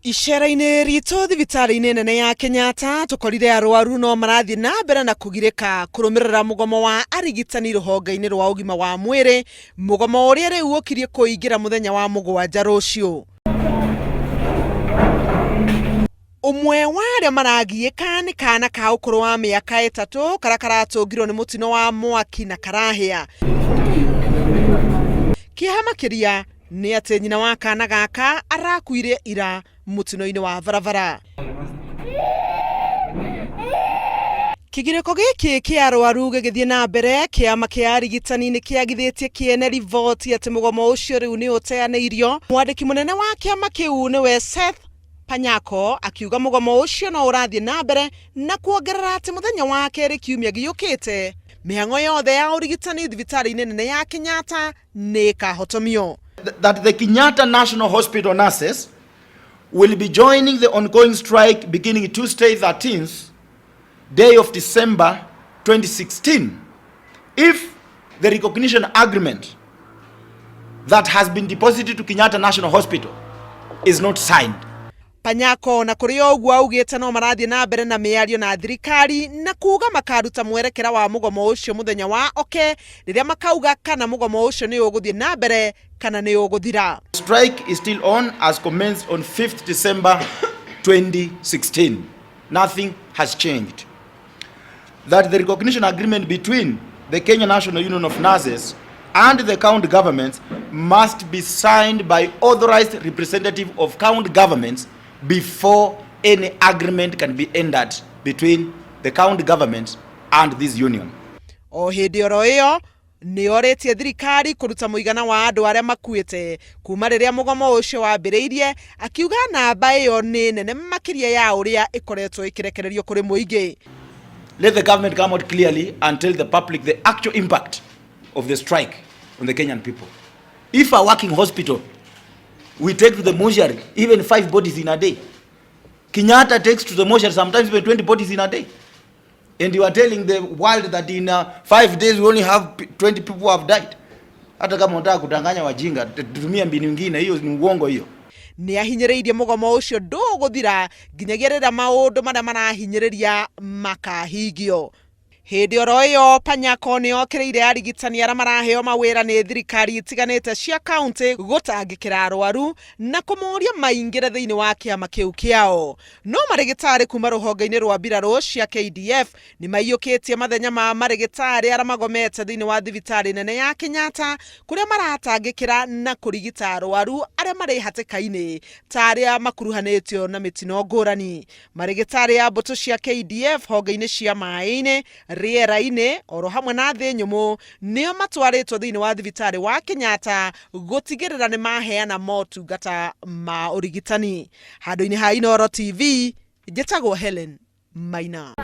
Icera-inĩ ritũ thibitarĩ-inĩ nene ya Kenyatta tũkorire arwaru no marathiĩ na mbere na kũgirĩka kũrũmĩrĩra mũgomo wa arigitani rũhonge-inĩ rwa ũgima wa mwĩrĩ, mũgomo ũrĩa rĩu ũkirie kũingĩra mũthenya wa mũgwanja rũciũ. Ũmwe wa arĩa maragiĩka nĩ kana ka ũkũrũ wa mĩaka 3 karĩa karatũngirwo nĩ mũtino wa mwaki na karahĩa. Kĩeha makĩria nĩ atĩ nyina wa kana gaka arakuire ira mũtino-inĩ wa barabara. Kĩgirĩko gĩkĩ kĩa arwaru gĩgĩthiĩ na mbere, kĩama kĩa arigitani nĩ kĩagithĩtie kĩene riboti atĩ mũgomo ũcio rĩu nĩ ũteanĩirio. Mwandĩki mũnene wa kĩama kĩu nĩwe Seth Panyako akiuga mũgomo ũcio no ũrathiĩ na mbere na kuongerera atĩ mũthenya wa kerĩ kiumia gĩũkĩte mĩhang'o yothe ya ũrigitani thibitarĩ-inĩ nene ya Kenyatta nĩ ĩkahotomio. That the Kenyatta National Hospital nurses will be joining the ongoing strike beginning Tuesday 13th day of December 2016 if the recognition agreement that has been deposited to Kenyatta National Hospital is not signed. Panyako na kũrĩ o ũguo augĩte no marathiĩ na mbere na mĩario na thirikari na kuga makaruta mwerekera wa mũgomo ũcio mũthenya wa oke rĩrĩa makauga kana mũgomo ũcio nĩ ũgũthiĩ na mbere kana nĩ ũgũthira. Strike is still on as commenced on 5th December 2016. Nothing has changed. That the recognition agreement between the Kenya National Union of Nurses and the county governments must be signed by authorized representative of county governments before any agreement can be entered between the county governments and this union. O hĩndĩ oro ĩyo nĩ orĩtie thirikari kũruta mũigana wa andũ arĩa makuĩte kuma rĩrĩa mũgomo ũcio wambĩrĩirie, akiuga namba ĩyo nĩ nene makĩria ya ũrĩa ĩkoretwo ĩkĩrekererio kũrĩ mũingĩ. Let the government come out clearly and tell the public the actual impact of the strike on the Kenyan people. If a working hospital, we take to the mortuary even 5 bodies in a day. Kenyatta takes to the mortuary sometimes even 20 bodies in a day. And you are telling the world that in 5 days we only have 20 people who have died. Hata kama unataka kudanganya wajinga, tumia mbinu nyingine, hiyo ni uongo hiyo. Nĩ ahinyĩrĩirie mũgomo ũcio ndũgũthira nginyagia rĩrĩa maũndũ marĩa marahinyĩrĩria makahingio. Hĩndĩ oro ĩyo Panyako nĩ okĩrĩire arigitani arĩa maraheo mawĩra nĩ thirikari itiganĩte cia kaunti gũtangĩkĩra arwaru na kũmoria maingĩre thĩinĩ wa kĩama kĩu kĩao. No marĩgĩtarĩ kuma rũhonge-inĩ rwa mbirarũ cia KDF nĩ maiyũkĩtie mathenya ma marĩgĩtarĩ arĩa magomete thĩinĩ wa thibitarĩ nene ya Kenyatta kũrĩa maratangĩkĩra na kũrigita arwaru arĩa marĩ hatĩka-inĩ ta arĩa makuruhanĩtio na mĩtino ngũrani. Marĩgĩtarĩ a mbũtũ cia KDF honge-inĩ cia maĩ-inĩ, rĩera-inĩ oro hamwe na thĩ nyũmũ nĩo matwarĩtwo thĩinĩ wa thibitarĩ wa Kenyatta gũtigĩrĩra nĩ maheana motungata ma ũrigitani. Handũ-inĩ ha Inooro TV, njĩtagwo Helen Maina.